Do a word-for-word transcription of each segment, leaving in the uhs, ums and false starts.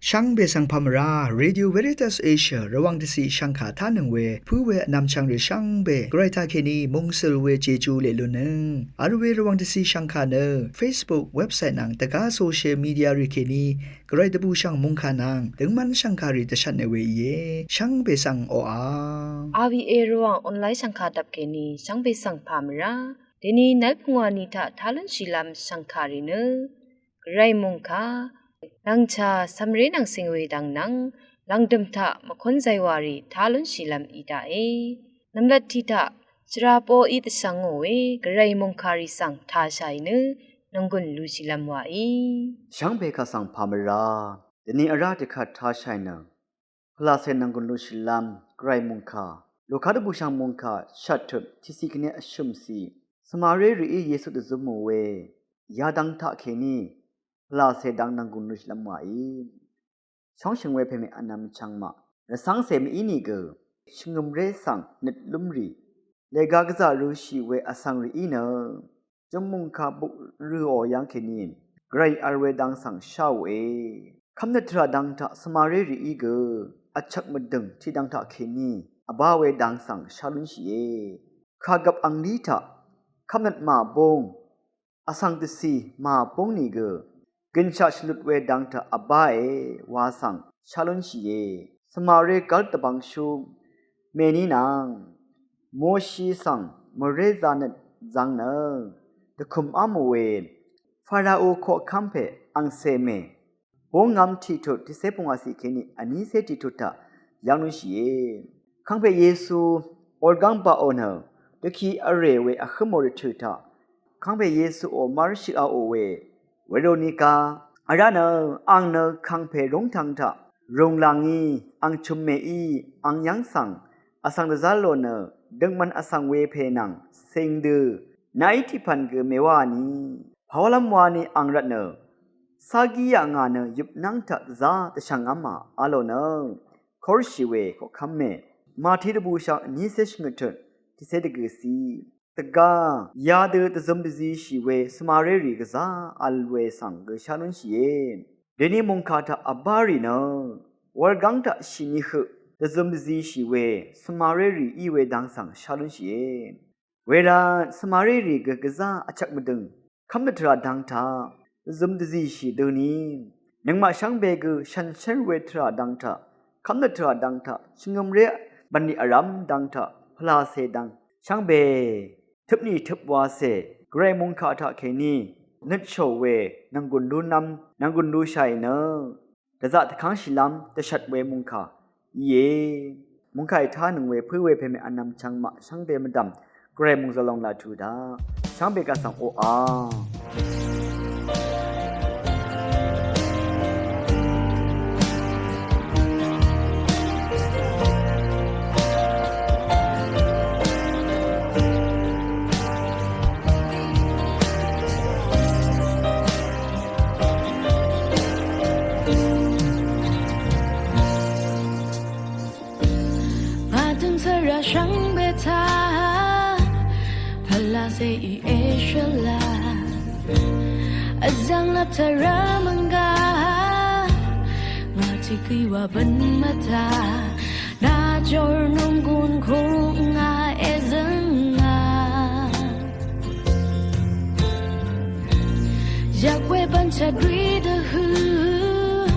Shvngbe svng pà mvrá, Radio Veritas Asia Rvwàng dvciq shvngkà tánøng we pǿ we vnvmchvng rì shvngbe Gvray taqkèní mungsøl we Jeju leq lunnøng vl we Rvwàng dvciq shvngkà nø Facebook, website nvng dvgá social media rì kèní Gvray dvbùshv̀ng mòngkà nvng døngmv́n shv̀ngkàrì dvshvtne we íe. Shvngbe svng oqà. R V A Rvwàng online shv̀ngkà dvp kèní shvngbe svng pà mvrá. Dèní nv́l pungwà ni taq tá lúnshìlv́m shv̀ngkàrì nø Gvray mòngkà, nv̀ngchà cv̀mré nvng cìng we dvng nvng lv̀ngdø̀m taq mvkún zaywàrì tá lúnshìlv́m í daqe. Nv̀mlat tiq taq shvra poqí dvshvngò we Gvray mòngkàrì svng tashàì nø nònggùn lushìlv́m wàí. Shvngbe kaq svng pà mvrá. Dèní vrá dvkvt tashàì nø pvlacè nònggùn lushìlv́m Gvray mòngkà. Luka dvbùshv̀ng mòngkà shvttut tiqciq kèní vshø̀mciq. Svmaré rìí Yesu dvzømò we yadvng taqkèní pvlacè dvng nònggùn lushìlv́m wàí. Shóngshø̀ng we pèmè vnvm chvngmaq rvcv́ngcè mèínìgø shvngø̀mré svng nøt lúmrì lèga gvzà rø̄shì we vsvng rìí nø jø̀mmùngkà buk rø̄ò yv́ng kèní Gvray vl we dang svng sháòe. Kv́mnøt tvrà dang taq svmaré rìí gø vchvk mvdø̀ng tiqdvng taqkèní vbá we dang svng shá lúnshìe. Kàgvp anglí taq kv́mnøt màbúng vsvng dvcì màbúng nìgø gø̀nshaq shvlut we dang taq vbáe wa svng shá lúnshìe. Svmaré gv́l dvbvngshú mèní nvng Moshi svng mvré zanøt zvng nø dvkùm ámò we Farao koqkv́m pè angcè mè búngvm tiqtut tiqcé pungwàciq kèní vnícé tiqtut taq yv́ng lúnshìe. Kangpè Yesu orgáng baqò nø dvki vrè we vhǿmò rvtø̀ taq kangpè Yesuò mv́rshøqaò we Veronika vrá nø ang nø kangpè rúngtvng taq rùnglà ngí ang chø̀mmèí ang yv́ng svng vsvng dvzv́r lò nø døngman vsvng we pè nvng cìng dø nàí tiqpv̀n gø mèwáà ni pàwálv́m wani ang rvtnø ságíyaq ngà nø yøpnv́ng taq dvzá dvshv̀ngv́mà a lò nø kórshì we koqkv́m mè. Màti dvbùshv̀ng vnícé shvngøttut tiqcé dvgø̀ciq. Dvgá yadø dvzøm dvzishì we svmaré rì gvzá vl we svng gø shá lúnshìe. Dèní mòngkà taq vbá rì nø wurgáng taq shìni høq dvzøm dvzishì we svmaré rì í we dang svng shá lúnshìe. Wervt svmaré rì gø gvzá vchvk mvdø̀ng kv́mnøt tvrà dang taq dvzøm dvzishì døni nøngmaq shvngbe gø shànshér we tvrà dang taq kv́mnøt tvrà dang taq shvngø̀mré bv̀nlì vrv́m dang taq pvlacè dang shvngbe tøpnì tøp wacè Gvray mòngkà taqkèní nøtshò we nònggùn lúnv́m nònggùn lúshàì nø dvzaq dvkv́ngshìlv́m dvshvt we mòngkà íe. Mòngkàì tánøng we pǿ we pèmè vnvm chvngmaq shvngbe mvdv̀m Gvray mòngzø̀l lòng laq tuq daq shvngbe kaq svng oqà. Màdøng svra shvngbe taq pvlacèí èshøla vzv̀ng lap tvrà mv̀nga ngà tiq gø̀y wa bv̀n mvtaq nà jor nònggùn kuk ngà èzø̀nga. Yvk we bv̀n chvt rì dvhø̀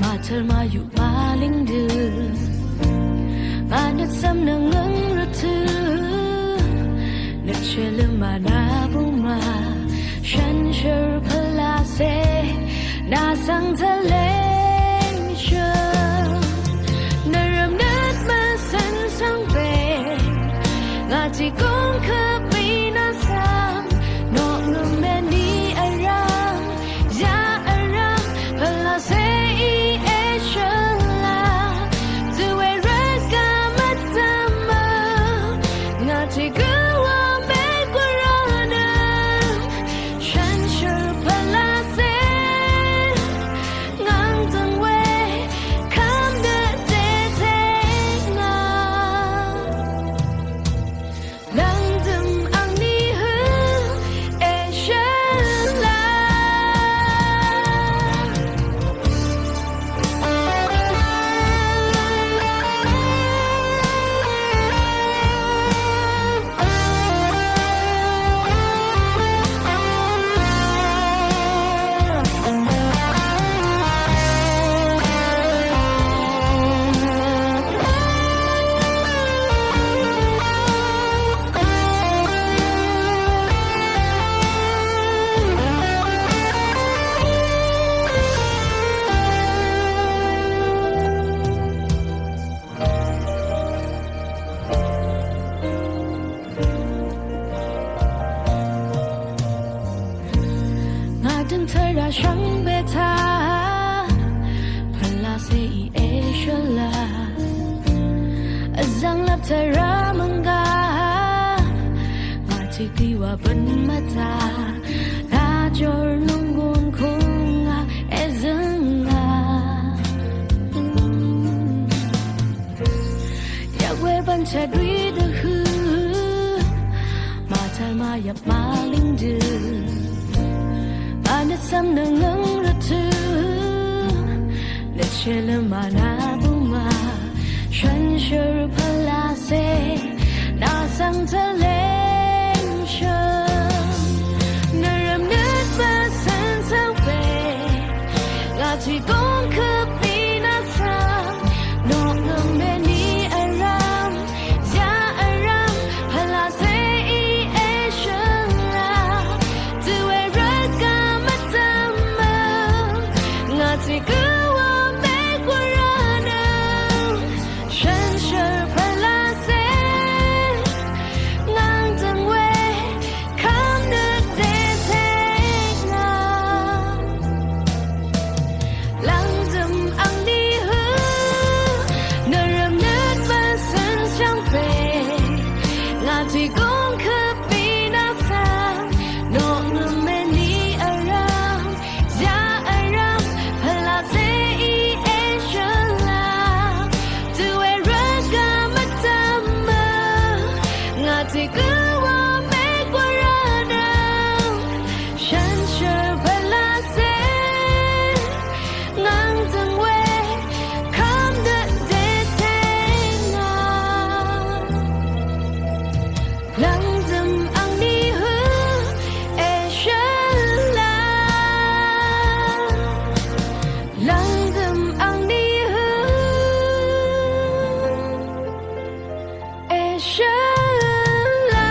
màtø̀l màyuq màlìng dø ngà nøt cv̀m nøngøng rvtø̀ nøt shèløm mànà bùma shànshér pvlacè nà svng tvleng shø̀m nvrv̀m nøt mvcø̀n svngbe ngà tiq gúng køp mì nà svng noqngø̀m mèní vrv̀m ya vrv̀m pvlacèí èshøla dø we rvt gø mvdv̀mø ngà tiq gǿ wa mègùrv̀m nø shànshér pvlacè ngàng Tvrà mvnga ngà tiqdì wa bøn mvtà, lajor nunggun kung ngà èzø̀ngà. Yvk we bvn chadwi dvhø, mvtàl mvyvp mvlíng dø, vnøt cv̀m nøngøng rvtø, nøt shèløm mvnà bøngà, shànshér pvlacè, nà svng tvleng shø̀m, nvrvm nøt bvsøn svng pè, ngà tiq góng køp bì nà svng, noknøng mèní vrvm, zà vrvm, pvlacè í èshø̀lá, dø we rvt gø mvdv̀m mø, ngà tiq gø wa mèk wa rvnø, shànshér pvlacè, ngàngdø̀ng we, kv́m nøt dètèngà. Lv̀ngdø̀m angní hø, nvrvm nøt mvsøn shvngpè, ngà tiq góng køp bì nà svng, noknøng mèní vrvm, zà vrvm, pvlacè í èshø̀lá, dø we rvt gø mvdv̀m mø, ngà tiq gø wa mèk wa rvnø, shànshér pvlacè, ngàngdø̀ng we, kv́m nøt dètèngà. Lv̀ngdø̀m angní hø, èshø̀lá. Lv̀ngdø̀m angní hø, èshø̀lá.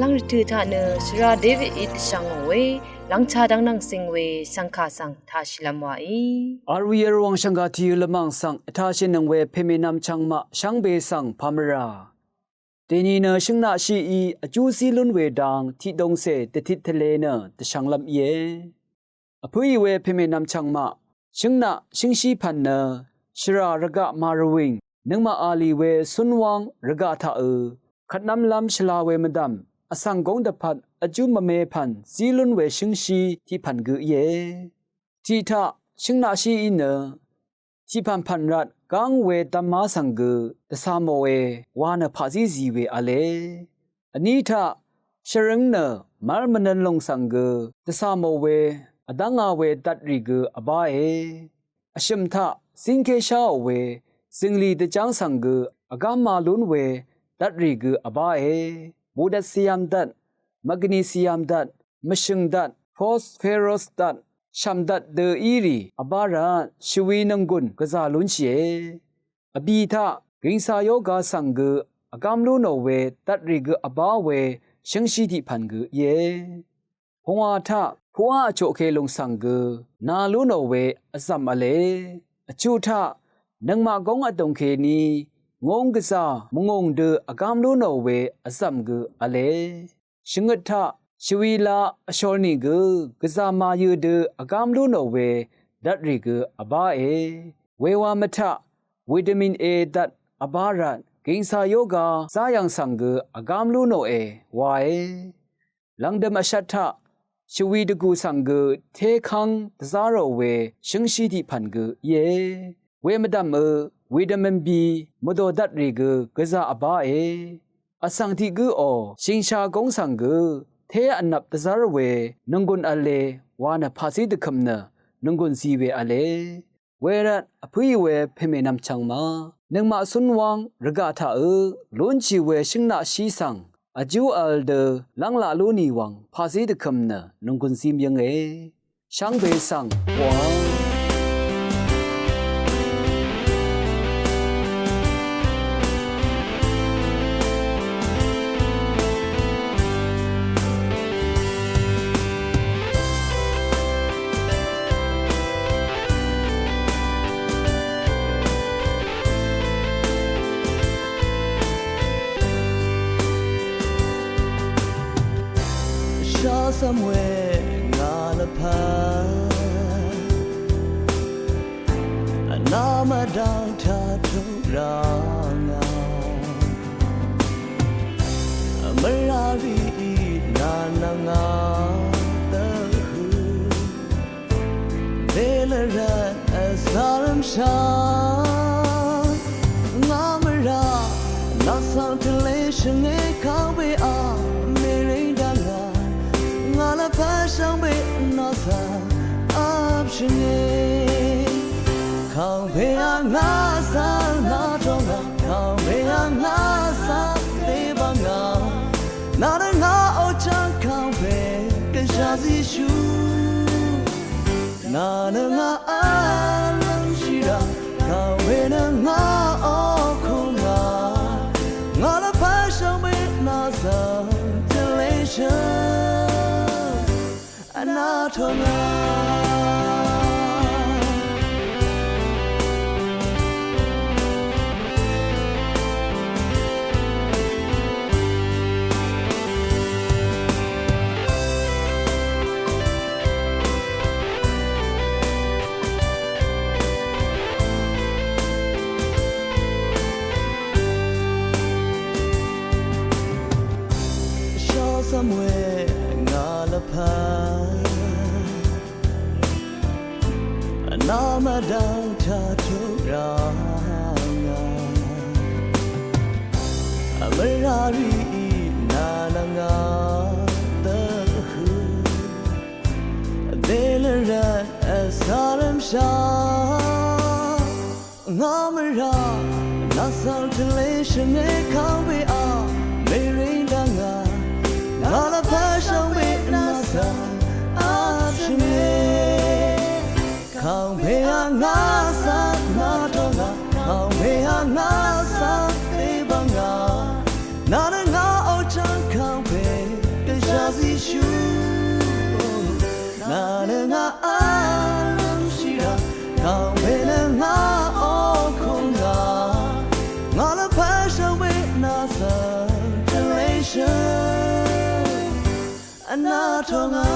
Vlv́ng rvtø̀ taq nø shvra Davidí dvshvngò we, lv́ngchá dv́ng nvng sing we, shv̀ngkà svng taq shìlv́m wàí. V̄l wì v̄l wv̀ng shv̀ngkà tìyø̀ lvmv̀ng svng vtashìnøng we pèmènvm chvngmaq shvngbe svng pàmvrà. Dèni nø shøngnaqshií vjú zí lún we dang tiqdongcè dvtit tvlē nø dvshvnglv́m íe. Vpǿì we pèmènvm chvngmaq, shøngnaq shǿngshí pv̀n nø shvrà rvgaq màrvwìng, nøngmaq a lì we cúnwáng rvgaq taqø̄, kvtnv́mlv́m shvla we mvdv̀m, vsvng góng dvpvt vjú mvme pv̀n zí lún we shǿngshí tiq pv̀n gø íe. Tiq taq, shøngnaqshií nø tiq pv̀npv̀n rvt gáng we dvmá svng gø dvcā mòe wa nø paqzí zì we v̄le. Vní taq, shvrǿng nø mv́r mvnøn lòng svng gø dvcā mò we vdv́nga we dvtrì gø vbáe. Vshø̀m taq, zíngké sháò we zø̀nglì dvjáng svng gø vgámā lún we dvtrì gø vbáe. Mudvt cìyv̀m dvt, mvgvni cìyv̀m dvt, mvshø̀ng dvt, phosphorus dvt, shv̀m dvt dø í rì vbá rvt shvwi nònggùn gvzà lúnshìe. Vbì taq, gìngcā yóga svng gø vgám lú nò we dvtrì gø vbá we shǿngshí tiq pv̀n gø íe. Pungwà taq, puqá vchoqke lùng svng gø nā lú nò we vzv̀m v̄le. Vchuq taq, nøngmaq góng vdùng kèní ngūng gvzà mvngùng dø vgám lú nò we vzv̀m gø v̄le. Shvngøt taq, shvwila vshòl nìgø gvzà màyø̄ dø vgám lú nò we dvtrì gø vbáe. Wewa mvtaq, vitamin A dvt vbá rvt gìngcā yóga záyv̀ng svng gø vgám lú nòe wae. Lv̀ngdø̀m vshvt taq, shvwi dvgù svng gø tékv́ng dvzá rò we shǿngshí tiq pv̀n gø íe. We mvdv̀mø vitamin B mvdò dvtrì gø gvzà vbáe. Vsvng tiq gǿò, shìngshā góng svng gø té vnvp dvzv́r we nònggùn v̄le wa nø paqzí dvkø̀m nø nònggùn zi we v̄le. Wervt vpǿì we pèmènvm chvngma, nøngmaq cúnwáng rvgaq taqø̄ lúnshì we shøngnaqshí svng vjú v̄l dø lv́nglaq lú nì wv̀ng paqzí dvkø̀m nø nònggùn zi mvyǿnge. Shvngbe svng wv̀ng Samwe ngà lvpat vnà mvdv̀ng taq tuq rvngà mvrà rìí nà nvngà dvhø Vlvrvt vsvlvmshà ngà mvrà nà svng tvlé shvngé kàngpè a mèrì dvngà ngà lvpat shvngbe nà svng vp shvngé kàngpè a ngà svng nà tongà kàngpè a ngà svng dvbvngà nà dvngà ochvng kàngpè gvzhà zíshú Nà nø ngà vlv́m shìrà kàwé nø ngà okùn ngà ngà lvpv́ shvngbe nà zv̀ng tvleshø̀ng vnà tò ngà. Shá svmwe ngà lvpat nà mvdv̀ng taq tuq rvngà mvrà rìí nà nvngà dvhø dèlv́m rvt vsvlv́m shá ngà mvrà nà sv̀ng tvleshø̀ng e kàngpè a mèrì dvngà ngà lvpv́ shvngbe nà sv̀ng vp shvngbe kàngpè a ngà sv̀ng nà tò ngà kàngpè a ngà sv̀ng dvbvngà nà nø ngà ochvng kàngpè gvzhà zíshú nà nø ngà vlv́m shìrà kàngpè nø ngà okùn ngà ngà lvpv́ shvngbe nà sv̀ng tvleshø̀ng vnà tò ngà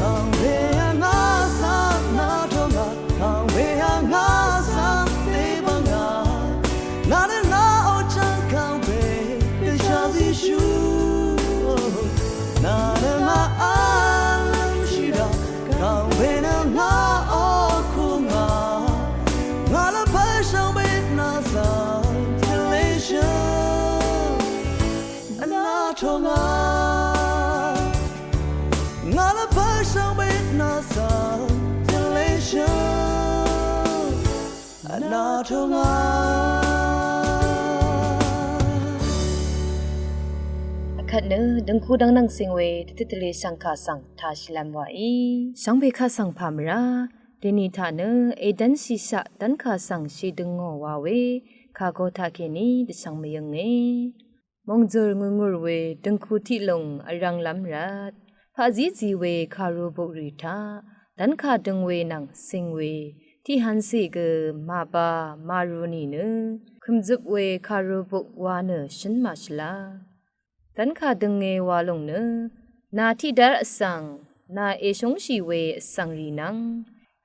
kàngpè a ngà sv̀ng nà tò ngà kàngpè a ngà sv̀ng dvbvngà nà nø ngà ochvng kàngpè gvzhà zíshú nà nø ngà vlv́m shìrà kàngpè nø ngà okùn ngà ngà lvpv́ shvngbe nà sv̀ng tvleshø̀ng vnà tò ngà ngà lvpv́ shvngbe nà sv̀ng tvleshø̀ng vnà tò ngà. Vkvt nø døngku dvngnvng sing we tvtøt tvle shvngkà svng taq shvlv́m wàí shvngbe kaq svng pà mvrá dèni taq nø èdv́nshìshaq dv́nkà svng shèdøngò wa we kàgo taqkèní dvshvng mvyønge. Mòngzø̀r ngùrngùr we døngku tiqlùng vrv̄nglv́m rvt paqzí zi we kàru bukrì taq dv́nkà døng we nvng sing we tiqhvncè gø màba màru nìnø kø̀mzøp we kàru buk wa nø shǿn màshvla. Dv́nkà dønge wa lùng nø nà tiqdv́r vsvng nà èshúngshì we vsvng rì nvng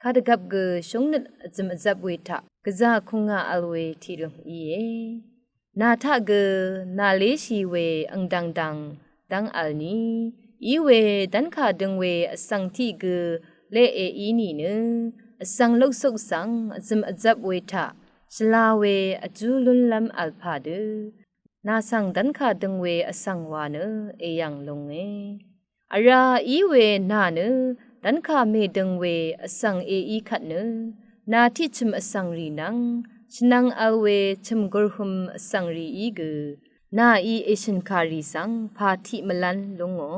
kadvgvp gø shúngnøt vzø̀m vzvp we taq gvzà kùngà vl we tiqlùng íe. Nà taq gø nà léshì we angdv̀ngdv̀ng dv́ng vl ni í we dv́nkà døng we vsvng tiq gø leq èí nìnø vsvng luksuk svng vzø̀m vzvp we taq shvla we vjú lúnlv́m vl pà dø nà svng dv́nkà døng we vsvng wa nø èyv̀ng lunge. Vrá í we nà nø dv́nkà mèdøng we vsvng èí kvt nø nà tiqchø̀m vsvng rì nvng shvnvng vl we chø̀m gurhøm vsvng rìí gø nàí èshø̀nkà rì svng pà tiq mvlv́n lúngò.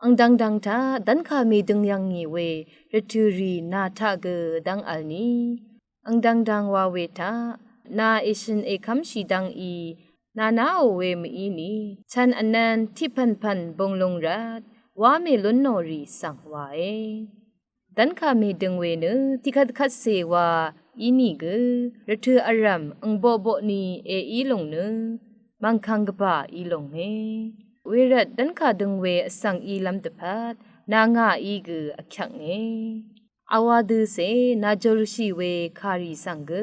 Angdv̀ngdv̀ng taq dv́nkà mèdøng yv̀ngì we rvtø̀ rì nà taq gø dv́ng vl ni. Angdv̀ngdv̀ng wa we taq nà èshø̀n èkv́mshì dv́ngí nà naò we mvíni chv̀n vnv̄n tiqpv̀npv̀n bùnglung rvt wá mèlúnnò rì svng wàe. Dv́nkà mèdøng we nø tiqkvtkvtcè wa ínìgø rvtø̀ vrv̀m angboqboqni èí lùng nø mv̀ngkv̀ng gvbà í lùnge. Wervt dv́nkà døng we vsvng ílv́m dvpvt nà ngàí gø vkyvknge. Vwādø cè nàjòrshì we kàrì svng gø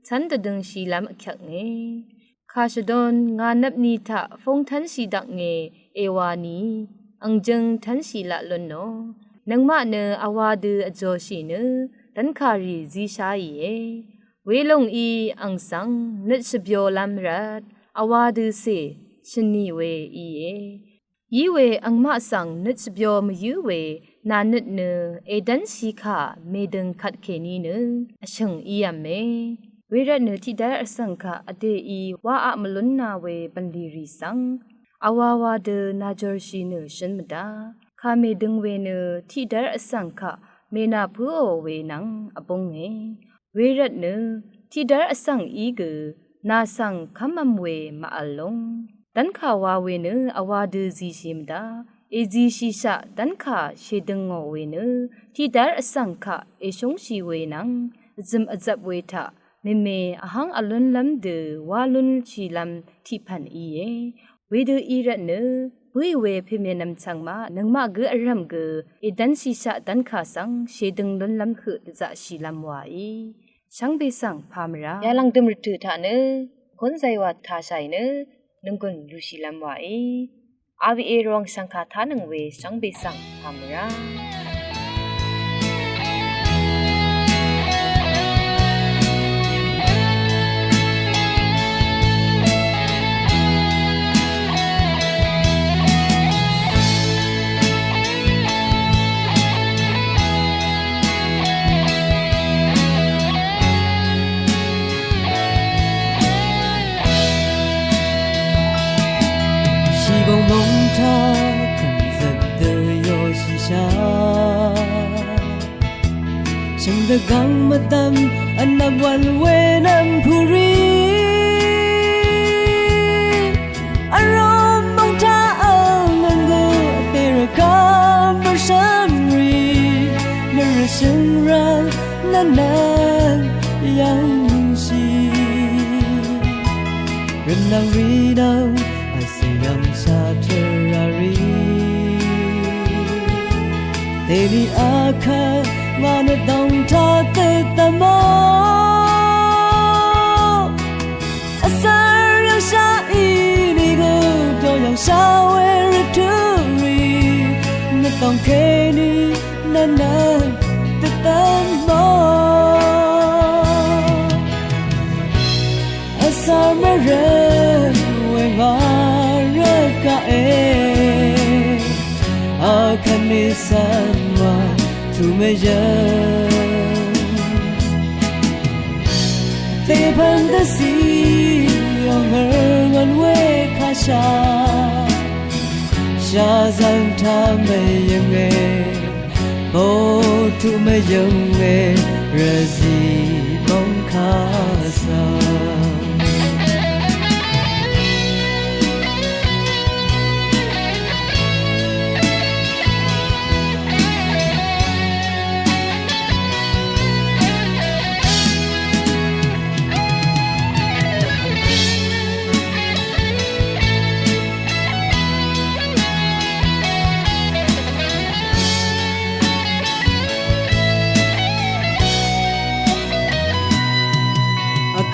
cv́n dvdøngshìlv́m vkyvknge. Kà shvdon ngà nvpni taq fúng tv́nshì daknge èwā ni, ang jøng tv́nshì laq lúnò. Nøngmaq nø vwādø vjòshì nø dv́nkàrì zísháìe. Welòng í ang svng nøt shvbyolv́m rvt vwādø cè shø̀nì we íe. Íwe angmaq svng nøt shvbyo mvyǿ we nà nøt nø èdv́nshì kà mèdøng kvtkèní nø vshø̀ng ív̄me. Wervt nø tiqdv́r vsvng kaq vdèí wáaq mvlúnna we bv̀nlì rì svng vwāwā dø nàjòrshì nø shǿn mvdá. Kà mèdøng we nø tiqdv́r vsvng kaq mènà pǿò we nvng vbúnge. Wervt nø tiqdv́r vsvng í gø nà svng kv́mv̄m we màvl lúng. Dv́nkà wa we nø vwādø zishì mvdá. Èzishìshaq dv́nkà shèdøngò we nø tiqdv́r vsvng kaq èshúngshì we nvng vzø̀m vzvp we taq mème vháng vlúnlv́m dø wá lúnshìlv́m tiqpv̀n íe. Wedø í rvt nø bǿì we pèmènvm chvngmaq nøngmaq gǿ vrv̀m gø èdv́nshìshaq dv́nkà svng shèdøng lúnlv́m høq dvzaqshìlv́m wàí shvngbe svng pà mvrá yalv̀ngdø̀m rvtø̀ taq nø kún zaywà tashàì nø nònggùn lushìlv́m wàí a we e rvwàng shv̀ngkà tánøng we shvngbe svng pà mvrá. Shìgòng mòngtá kv̀mzø̀m dø yòshìshà shø̀ng dvgvng mvdv̀m vnvp wv̀n we nv̀mpùrì. Vrv̀m mòngtá vl nøng gø vdè rvkvm mvshv́nrì mvrø̀ shø̀ngrv̀m nvnvn yv̀ngshì. Rvnvng rì nvng vsì yv̀ngshà tvrà rì. Dèni vkvt ngà nø dòng taq dø dvmò. Vsvr yv̀ngshà í nìgø pyo yv̀ngshà we rvtø̀ rì. Nø dòng kèní nvnvn dø dvmò. Vsvr mvrøt we ngà rvt kaq e. Akvt mì cv̀n wa tuq mvyø̀ng. Dèpv̀n dvcì yòng ngø̀r ngv̀n we kàshà. Shàzv̀ng taq mvyø̀nge. Bò tuq mvyø̀nge rvzì mòngkà svng.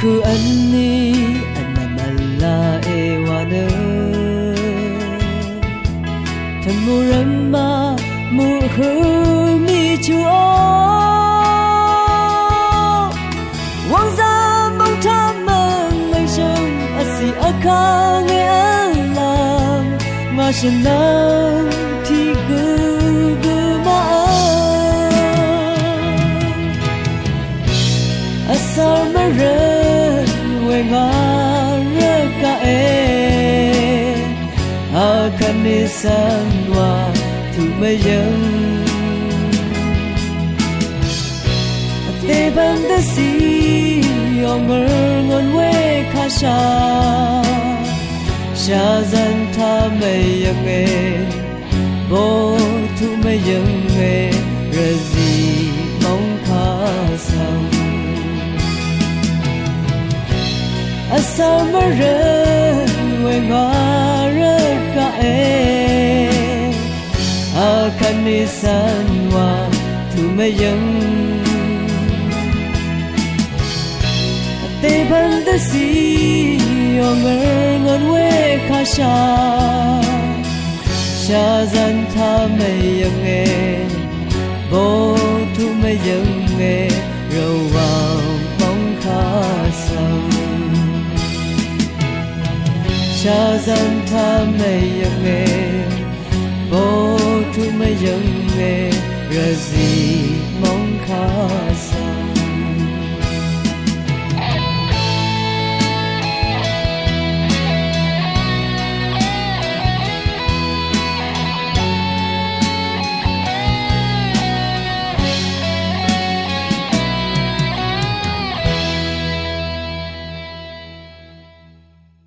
Vkø̄ vní vnvm v̄la èwà nø tvmù rvmá muqhø̄ mì chuò. Wvngzà mòngtá mv̀ng mèshø̀ng vcì vkvng èv́lv̀m ngà shvnvng tiq gø gø màvl. Vsvr mvrøt we ngà rvt kaq e. Akvt mì cv̀n wa tuq mvyø̀ng. Vdè bv̀n dvcì yòng ngø̀r ngv̀n we kàshà. Shàzv̀n taq mvyø̀nge. Bò tuq mvyø̀nge rvzì mòngkà svng. Vsvr mvrøt we ngà rvt kaq e. Nìsvn wa tuq mvyǿng. Vdè bvn dvcì ò ngør ngvn we kà shà. Shvzvn taq mvyǿnge, bò tuq mvyǿnge, Rvwàng mòngkà svng. Shvzvn taq mvyǿnge, bò tuq mvyǿnge, Rvzì mòngkà